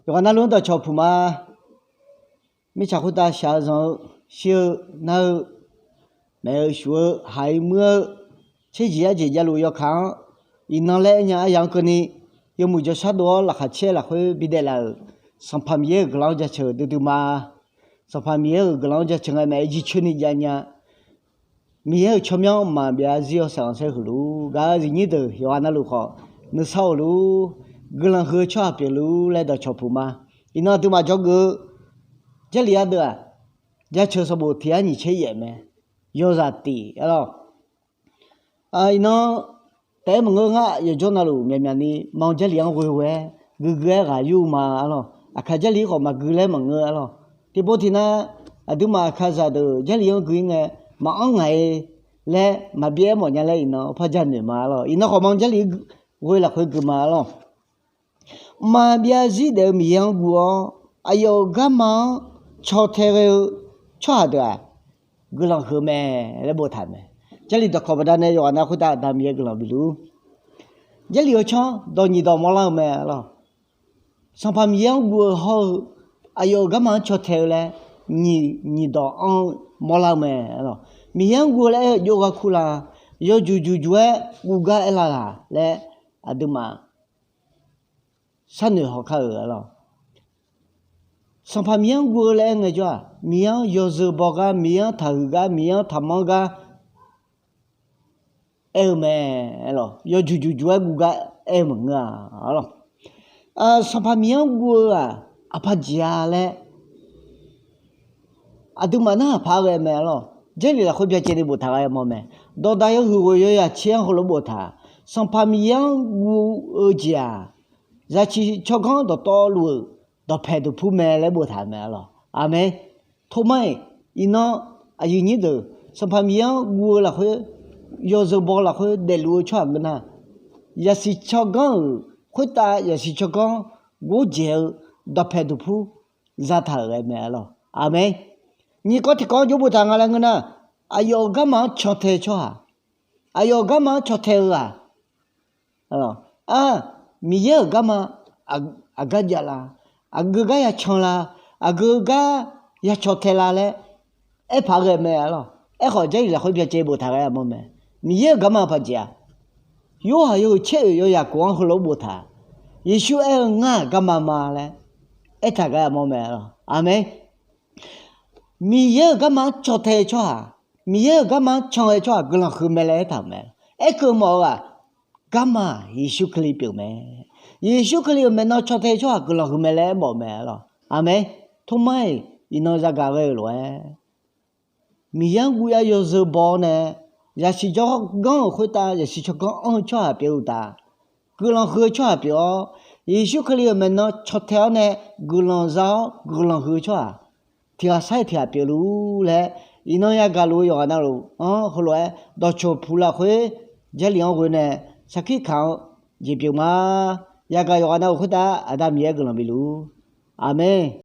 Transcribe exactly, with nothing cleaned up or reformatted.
Yawqghaq navluf-anr dawqcawq puq ma. Mirtsaq khoertav shaq-eu zanq-eu, shir-eu, nar-eu, maeq-eu shuf-eu, haiq muir-eu, tserjeq arjeq javluf yawkaq-anr, iqnan laer aernya aryaq-anr keuvni, yawmuiq jawrshar dov-awr laqkhaq caer lafkhoer bidaef laf-euq Sanqpaq Miqyaer-euq guiqlanq-anr jaceuq duidui ma. Sanqpaq Miqyaer-euq guiqlanq-anr jaceuq ngae maeq-aer jircoer ni jav nya. Miqyaer-euq tsawrmyanr maqbyav zir-awr saeqanq saer huiq luf-ur. Gaq-eu aqyuif nyir deuq yawqghaq navluf khawf, nuisar of luf-ur. Guiqlanq huiq-eu tsawrhaq pyeuf luf-ur laer dawqcawq puq ma. Iqnan aqduimaf dzawgeuf-eu Jarlif ardeuv-aq, jaceuq sanqbof tiq yar nyiq tser yaef mae. Yawzaq tif arlawr. Iqnan taef-aer maqngeur ngar yawqjawr navluf myaqmyaq ni ma Jarlif-anr ghoe-aer guigui-aer ghaq yur-eu ma arlawr. Aqkaq Jarlif khawf maqgui laer maqngeur arlawr. Tiqpov tiqnav aqduimaf aqkaqzaq deuq Jarlif-anr gui-ir ngae, maqanr ngaq-e laer maqbyav-aer mawf nya laer iqnan par janoeq ma arlawr. Iqnan khawf ma Jarlif ghoe lafkhoer gui ma arlawr. Mqmaq byav zir daef-eu Miqyaer-anr guv-awr, aqyawf-euq garma-anr caw tae ghae-eu tsawrhaq deuq-aq, guiqlanq huiq-eu mae laer boftaq-euq mae. Jarlif dawqkawq baqdanae yawqghaq nav khoertav Aqda Miqyaer guiqlanq bif luf-ur. Jarlif-eu tsanr dawq nyiq dawq mawrlar-eu mae arlawr. Sanqpaq Miqyaer-anr guv-eu hawr-eu, aqyawf-euq garma-anr caw tae-eu laer nyiq, nyiq dawq anr-eu mawrlar-eu mae arlawr. Miqyaer-anr guv-eu laer aer-eu jov gha kur la, yawjuq juq juq-aer guv gar aer la laq laer aqduimaf sharnoeq haw kar-euq arlawr. Sanqpaq Miqyaer-anr guv-eu laer aer ngaejawr-aq, Miqyaer-anr yawzeu baw gar, Miqyaer-anr taqhuiq gar, Miqyaer-anr taqmanr gar aer-eu mae arlawr. Yawjuq juq juq-aer guv gar aer-eu maqngeur-a arlawr. Sanqpaq Miqyaer-anr guv-eu-aq, aqpaq jeq-a laer aqduimaf narhaq paq-aer ghae mae arlawr. Jarlif lafkhoer byacaevni boftaq ghae mawr mae. Dawqdaq yawhuiq ghoeq yawyaq tser-anr heulof boftaq, Sanqpaq Miqyaer-anr guv-eu jeq-aq, zaqsiq tsawrganr dawqtawvluf-euq dawqpaeq duqpur mae laer boftaq mae arlawr. Aqmeq. Tormar-iq, iqnan aqyuif nyir deuq Sanqpaq Miqyaer-anr guv-eu lafkhoer, yawzeu baw lafkhoer daefluf-eu tsawrhaq ngeur nar, zaqsiq tsawrganr-euq khoertav zaqsiq tsawrganr gordzaeq-eu dawqpaeq duqpur zataq-euq ghae mae arlawr. Aqmeq. Nyiq kawv tiq kawv-anr jov boftaq nga laer ngeur nar, aqyawf-euq garma-anr caw tae tsawrhaq, aqyawf-euq garma-anr caw tae-eu ghaq, Ar, Miqyaer-euq garma aqgar jav la, aqgeu gar ya can la, aqgeu gar ya caw tae la laer aerpaq ghae mae arlawr. Aerkhawf Jarlif lafkhoer byacaev boftaq ghae-a mawr mae. Miqyaer-euq garma paq jeq-a. Yorhaq yawhuiq tser oeq yawyaq kof-anr heulof boftaq, Yeqsur aer-eu ngar-aq garma ma laer aertaq ghae-a mawr mae arlawr. Aqmeq. Miqyaer-euq garma-anr caw tae-eu tsawrhaq, Miqyaer-euq garma-anr can ghae tsawrhaq guiqlanq huiq mae laer aertaq-euq mae. Aerkeuv mawf-eu-aq, garma-aq Yeqsur Kali pyeuf mae. Yeqsur Kali-euq maeqnan caw tae-eu tsawrhaq guiqlanq huiq mae laer aermawf-eu mae arlawr. Aqmeq. Tormar-iq iqnan zagaq ghae-euq lof-aer, Miqyaer-anr guv ya yawzeu baw-awr nae, zaqsiq tsawrganr-euq khoertav zaqsiq tsawrganr anr-eu tsawrhaq pyeuf-eu uqtaf, guiqlanq huiq-eu tsawrhaq pyeuf-awr, Yeqsur Kali-euq maeqnan caw tae-awr nae guiqlanq za-awr guiqlanq huiq-eu tsawrhaq tiq ghaq sar-iq tiq ghaq pyeuf luf-ur laer, iqnan yagaq luf-eu yawqghaq navluf-anr heulof-aer dawqcawq puq lafkhoer Jarlif-anr ghoe nae sarkir kaq-anr jeq pyeuf ma. Yagaq yawqghaq navluf khoertav Aqda Miqyaer guiqlanq bifluf-ur. Aqmeq.